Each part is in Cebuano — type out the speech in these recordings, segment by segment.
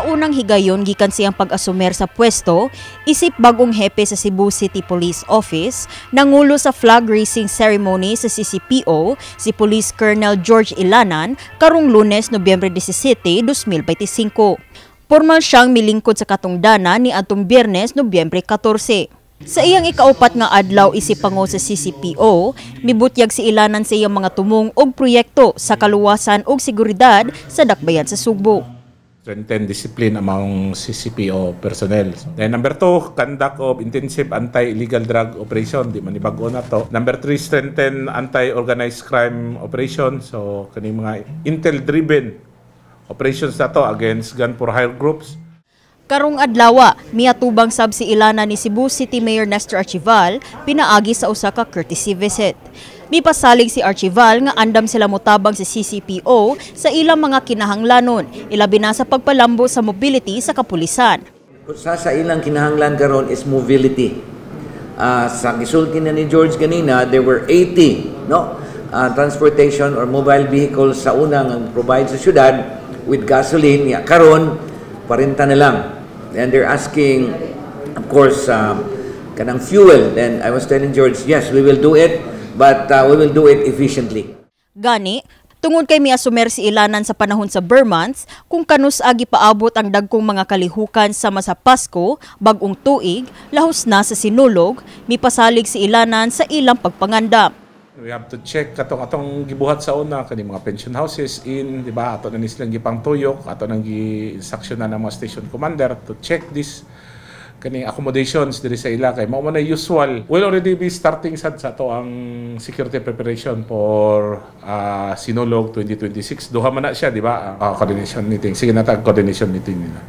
Sa unang higayon gikan siyang pag-asumer sa pwesto isip bagong hepe sa Cebu City Police Office, nangulo sa flag raising ceremony sa CCPO si Police Colonel George Ilanan karong Lunes, Nobyembre 17, 2025. Pormal siyang milingkod sa katungdanan ni atong Biyernes, Nobyembre 14. Sa iyang ikaupat nga adlaw isip pango sa CCPO, mibutyag si Ilanan sa iyang mga tumong og proyekto sa kaluwasan ug seguridad sa dakbayan sa Sugbo. Strengthen discipline among CCPO personnel. Then number two, conduct of intensive anti-illegal drug operation. Di man ni bag-o na to. Number three, strengthen anti-organized crime operation. So, kaning mga intel-driven operations na to against gun for hire groups. Karong adlawa, miatubang sab si Ilanan ni Cebu City Mayor Nestor Archival pinaagi sa usa ka courtesy visit. Mipasalig si Archival nga andam sila motabang sa CCPO sa ilang mga kinahanglanon, ilabi na sa pagpalambo sa mobility sa kapulisan. Usa sa ilang kinahanglan karon is mobility. Sa gisulti na ni George ganina, there were 80, no, transportation or mobile vehicles sa unang provide sa syudad with gasoline. Ya, karon 40 na lang. And they're asking, of course, kanang fuel. And I was telling George, yes, we will do it, but we will do it efficiently. Gani, tungod kay miasumer si Ilanan sa panahon sa ber months, kung kanus-a gipaabot ang dagkong mga kalihukan sama sa Pasko, Bag-ong Tuig, lahos na sa Sinulog, mipasalig si Ilanan sa ilang pagpangandam. We have to check katong atong gibuhat sa una, kani mga pension houses in, di ba? Ato na ni silang gipangtuyok, ato nang gi-instruction na ng mga station commander to check this kani accommodations diri sa ila kay mao man na usual. We'll already be starting sad sa ato ang security preparation for Sinulog 2026. Duha man na siya, di ba? Coordination meeting. Sige na tag coordination meeting nila.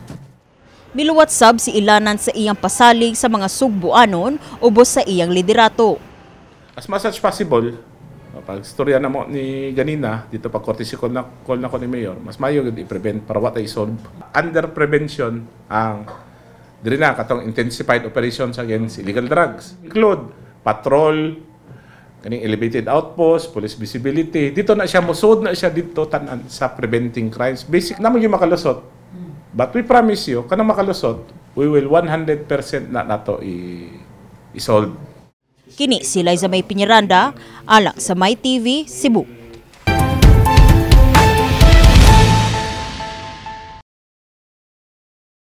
Miluwat sab si Ilanan sa iyang pasalig sa mga Sugbuanon ubos sa iyang liderato. As much as possible, pag istorya na mo ni ganina, dito pag courtesy call na ko ni Mayor, mas mayo gud i-prevent para wa tay solve. Under prevention, ang diri na katong intensified operations against illegal drugs. Include patrol, kaning elevated outpost, police visibility. Dito na siya, musod na siya dito tanan sa preventing crimes. Basic na mo yung makalusot. But we promise you, kanang makalusot, we will 100% na nato i-solve. Kini si Liza May Piñaranda, alang sa My TV, Cebu.